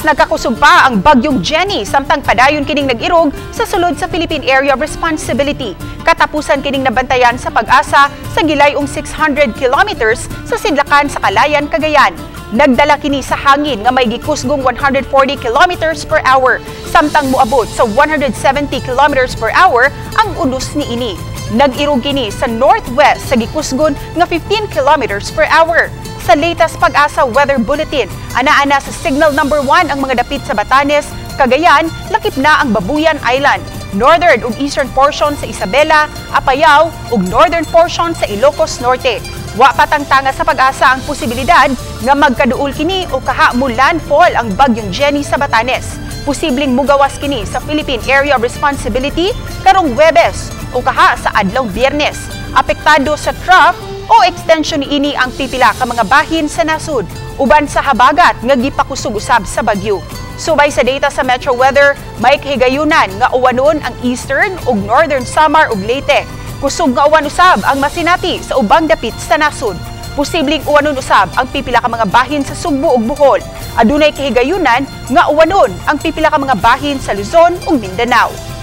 Mas nagkakusog pa ang bagyong Jenny samtang padayon kining nag-irog sa sulod sa Philippine Area of Responsibility. Katapusan kining nabantayan sa Pag-asa sa gilayong 600 kilometers sa sidlakan sa Kalayan, Cagayan. Nagdala kini sa hangin nga may gikusgong 140 kilometers per hour samtang moabot sa 170 kilometers per hour ang unos niini. Nag-irog kini sa northwest sa gikusgon nga 15 kilometers per hour. Sa latest Pag-asa Weather Bulletin, ana-ana sa signal number 1 ang mga dapit sa Batanes, Cagayan, lakip na ang Babuyan Island, northern ug eastern portion sa Isabela, Apayao ug northern portion sa Ilocos Norte. Wa pa tangtanga sa Pag-asa ang posibilidad nga magkaduol kini o kaha mo landfall ang bagyong Jenny sa Batanes. Posibleng mugawas kini sa Philippine Area of Responsibility karong Webes o kaha sa adlaw Biyernes. Apektado sa trough o extension niini ang pipila ka mga bahin sa nasud uban sa habagat nga gipakusog usab sa bagyo. Subay sa data sa Metro Weather, may kahigayunan nga uwanon ang eastern ug northern Samar ug Leyte. Kusog nga uwan usab ang masinati sa ubang dapit sa nasud. Posibleng uwanon usab ang pipila ka mga bahin sa Sugbo ug Bohol. Adunay kahigayunan nga uwanon ang pipila ka mga bahin sa Luzon ug Mindanao.